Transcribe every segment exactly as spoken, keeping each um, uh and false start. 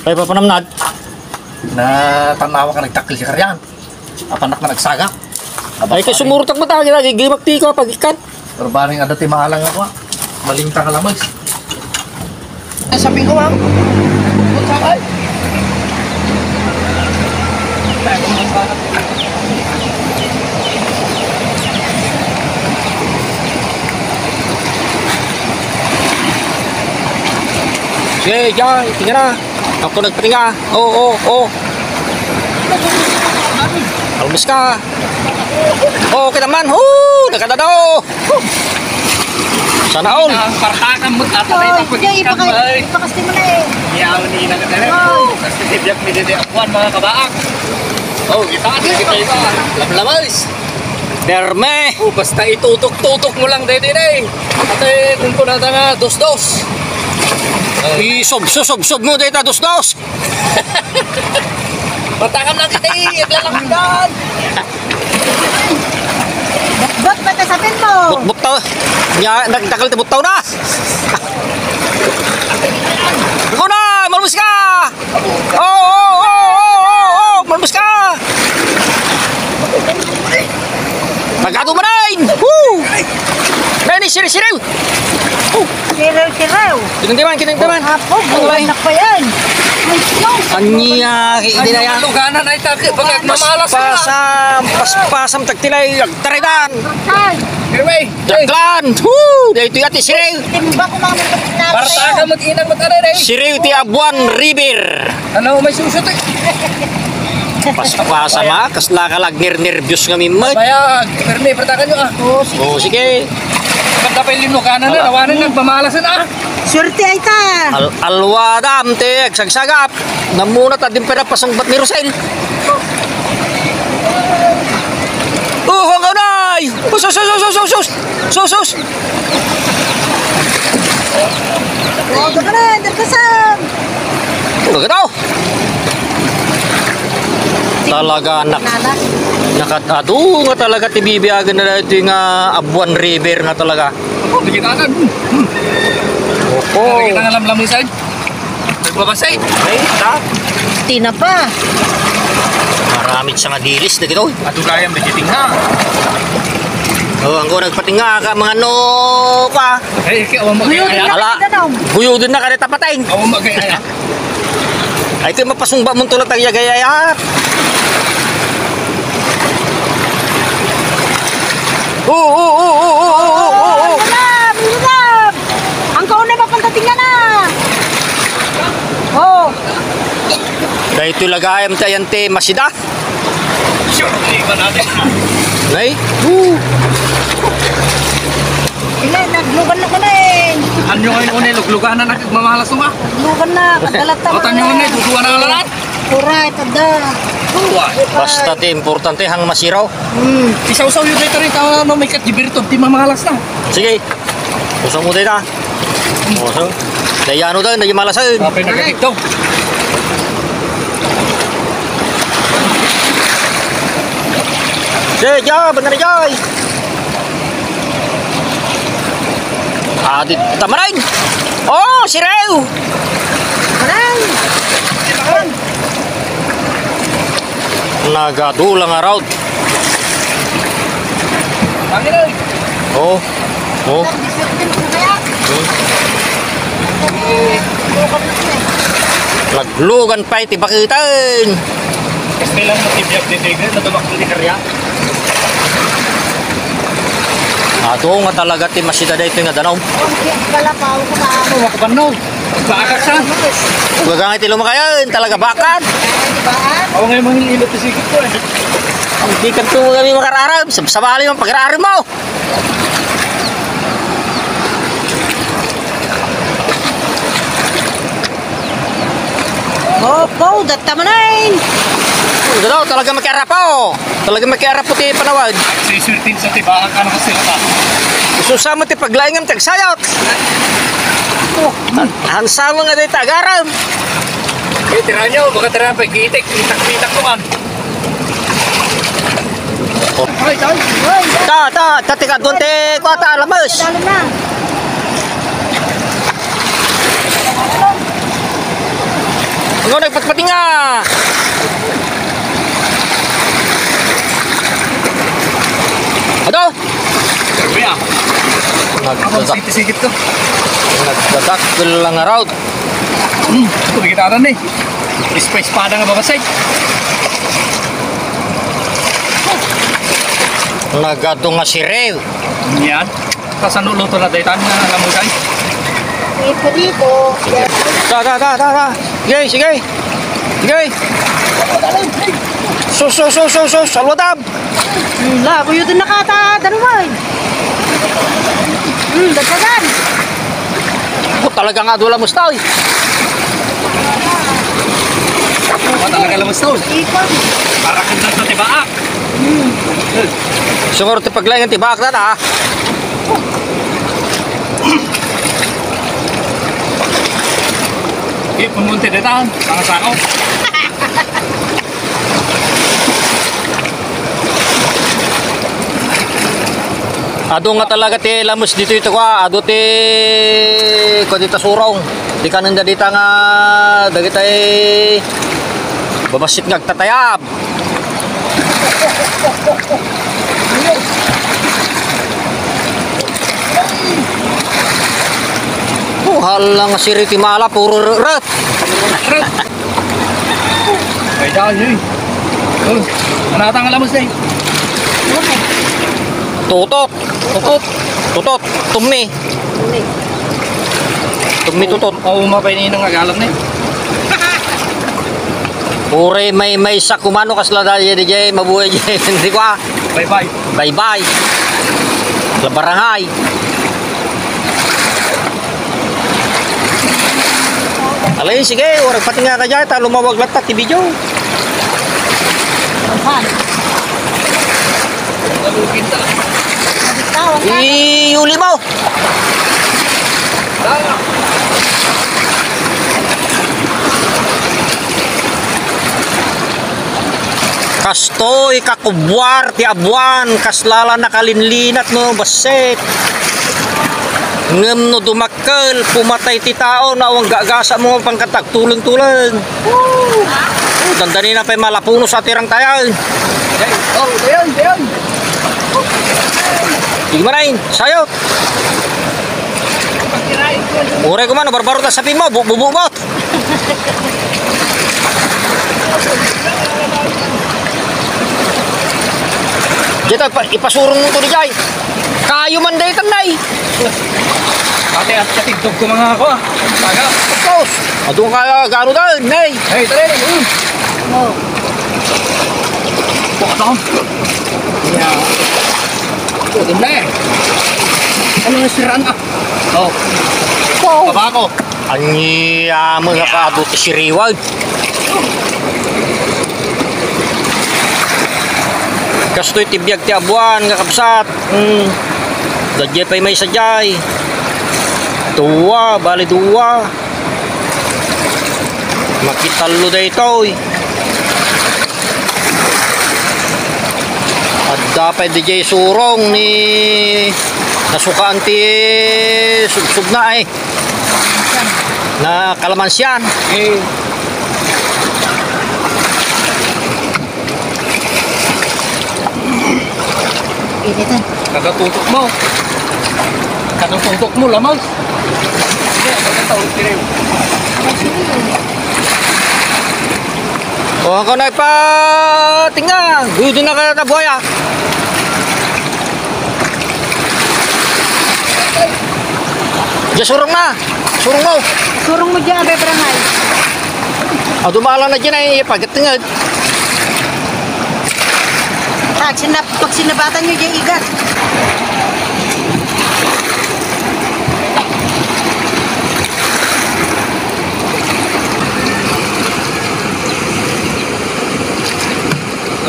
Ay, papanamnad. Natanawak nga nagtakkel ti karian. Apanak nga nagsagak. Ay, kay sumurot ak mata, ginagigimak ti ko, pagikkan. Pero bareng adda ti maalang ako, ah. Malinta ka lamang. Ay, sabi ko, ma'am. Ay. Sige, Jai, tingnan na. Ako nagpatinga. Oo, oo, oo. Almus ka. Oo, kita man. Oo, nakadado. Sana all. Ang partakan mo, tatay, Oh, tapos sige, ikan ipaka-, mo, ay. Ipakasti mo na eh. Yaw, ni Inang Tere. Oh. Kasi si Jack, ni Dede Apuan, mga kabaak. Oh, kita, kita, kita. Lamlamas. Derme. Oh, basta itutok-tutok mo lang, dede na eh. Ate, kung kunata nga, dos-dos. Isob, sosob-sob mo, deta, dos-dos. Patakam lang kita eh, itlalakitan. Bot, bot, ba't nasapin mo? Butbut to. Nya, nagtakal ti buttaw na. Ikaw na, malmus ka! Oh, oh, oh, oh, oh, oh, malmus ka! Nagado man ay! Woo! Nani, siri-siri! Oh! Siriw-siriw. Kinuntiman, kinuntiman. Apo, Ang lain. Buwan na pa yan. Ay, Diyos. Anya, hindi na yan. Luganan ay tagi, pag nagmamalas ka. Paspasam, paspasam, tagtilay, agtaridan. Ay. Anyway, Jaklan. Woo! Dahito yati, siriw. Timba ko mga magpapinapay. Para taga mag-inang mataray, eh. Siriw ti Abuan River. Ano, may susot, eh. Paspasam, ha? Kasla ka lag nernerbyos nga mimmet. Bayag, permi, pertakan nyo, ah. Oo, sige. Oo, sige. Pagka pa yung linukanan na, Ala. Nawanan, nagmamalasan, ah. Swerte ay ta. Al-, alwadam, ti, agsagsagap. Namuna ta din pera pasungbat ni Rosel. Oh, ang anay! Oh, sus, sus, sus, sus, sus, sus! Sus, sus! Oh, gagana, derkasan! Talaga daw. Talaga, nak-, Nala. Nakatado nga talaga ti bibiagan na dito nga Abuan River nga talaga. Oh, nakita ka. Hmm. Opo. Nakita nga lamlam ni Side. Nagbabasay. Ay, ta. Tinapa. Maramit sa nga dilis, dagito. Ato gayam, nagiting ha. Oh, ang ko nagpatinga ka, mga no, pa. Ay, kaya, oh, Guyo din magkaya. Na Ala, kanita, no? Guyo din na kanita, patay. Oh, magkaya. Ay, kay mapasungba mo tulat ang yagayayat. Oo, oo, oo. Ulam! Ulam! Ang kaunay mapantating na na! Oh! Dahil ito lagayam tayo yan, te, masida. Sure, iba natin. Nay? Woo! Ina, naglugan na ko na eh. Anyo ngayon, unay, luglugan na nagmamalas mo, ah. Naglugan na, kadalat na. Otan nyo, unay, duduan na lalat. Alright, ada. Basta ti importante, hang masiraw. Hmm. Isawsaw yun dito rin, tama na, may katibirto, di mamalas na. Sige. Usang mo dito, ah. Usang. Dayano daw, dayano malasan. Kapay na ganito. Sige, Joy, banda na, Joy. Ah, di, tama na yun. Oh, si Reo. Aray! Nagadulang araw. Panginoon. Oh. Oh. Hmm. Naglugan pa iti bakitan. Kastilan mo ti biag ni Tigre, natumak ni Karya. Ato nga talaga ti masida daytoy nga danum. Kalapaw ko na. Ano, makupanno? Bakak sa? Gagangay ti lumakayan, talaga bakak. Ako ngayon mangingilat ti sigit ko eh. Ang di ka ito kami makararam, sabsabali ang pagkararam mo. Opo, datta man ay. Gano, talaga makiarapo. Talaga makiarapo ti panawad. Siswerte sa ti bakak, ano kasi, ano? Gusto sa mo ti paglaingam, ti agsayot. Oh, ang sama nga di tagaram. Eh, tira nyo, baka tira pa, itik, itak, itak mo kan. Ay, ay, ay. Ta, ta, ta, tika, dunte, kuwata, lamas. Dalam na. No, nagpatpatinga! Ado! Kuya. Nagdadak-, sigit ko. Nagdadakkel lang araw. Hmm, ito, kita ni. Ispa-ispada nga babasay. Nagado nga siriw. Yan. Kasano luto na daytan nga lamusay? Ito dito. Da, da, da, da, da. Sige, sige. Sige. Sus, sus, sus, sus, sus. Salwadam. Hmm, la, kuyo din nakata, danumay. Hmm, dagdagan. Oh, talaga nga, dula musta, oy. Oh, talaga lamusta, oy. Ikaw. Para kang sa tibaak. Sungor ti paglaing ti bakla na, ah. Ipon mo ti detan, pangasako. Adu nga talaga ti lamus ditoy ti kua, adu ti kua dita surong. Di kanenda dita nga dagitay babassit nga agtatayab. Oh, hala nga siri ti mala, puro reret. Ay, daan yun. Oh, anata nga lamus, eh. Tutot. Tutot. Tutot. Tummi. Tummi tutot. Oh, mapay ni nang agalam ni. Uray may, may sa kumano kasla dayta di jay, mabuhay jay, hindi ko, ah. Bye-bye. Bye-bye. La barangay. Alay, sige, uray pati nga ka dyan, ta lumawag lang ta, ti video. Apan. Iuli mo. Kastoy, kakubwar ti abuan, kasla la nakalinlinat no bassit. Ngem no dumakkel, pumatay ti tao, no awan gagasa mo pangkatag tuleng-tuleng. Dandani na pay malapuno sa tirang tayan. Oh, dayon, dayon. Sige, manain, sayot. Uray ko man, barbaro ta sapi mo, bu-, bubu mo. Dito, ipa-, ipasurong mo to di jay. Kayo man daytan, nay. Pati at katigdog ko mga ako, ah. Taga. Tapos, adun ka, gano daan, nay. Hey, tara, eh. Mm. Oh. Bukas ako. Yeah. Oh, di na eh. Ano nga siraan, ah? Oh. Wow. Tabako. Ania met nga kaadu ti siriwan. Kastoy ti biag ti abuan nga kabsat. Hmm. Daydiay pay maysa jay. Dua, bali dua. Makitallo daytoy. Adda pay daydiay surong ni nasukaan ti subsubna ay. Na kalamansian. Eh. Initan. Kada tutok mo. Kada tutok mo, lamas. Hindi, kada taon, tirayo. O, ako na ipatinga. Gudo na kaya na buhaya. Diyan, surong na. Surong mo. Surong mo diyan, abe, barangay. Ah, dumala na diyan ay ipagatngad. Pag sinap-, pag sinabatan nyo diyan, igat.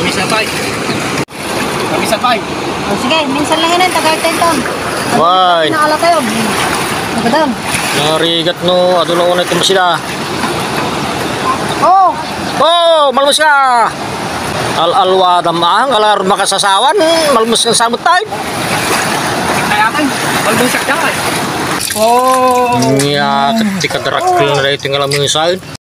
Kami sa tay. Kami sa tay. O, sige, minsan lang yan, tagal tayo ito. Why? Nakala tayo. Magadam. Narigat no, adu la unay ti masida. Oh. Oh, malmus ka. Al-alwa dam ang, alar makasasawan, malmus ka sa tay. Kaya kan, malmus ka. Oh. Nia, ti kadarakkel na daytoy nga lamusan.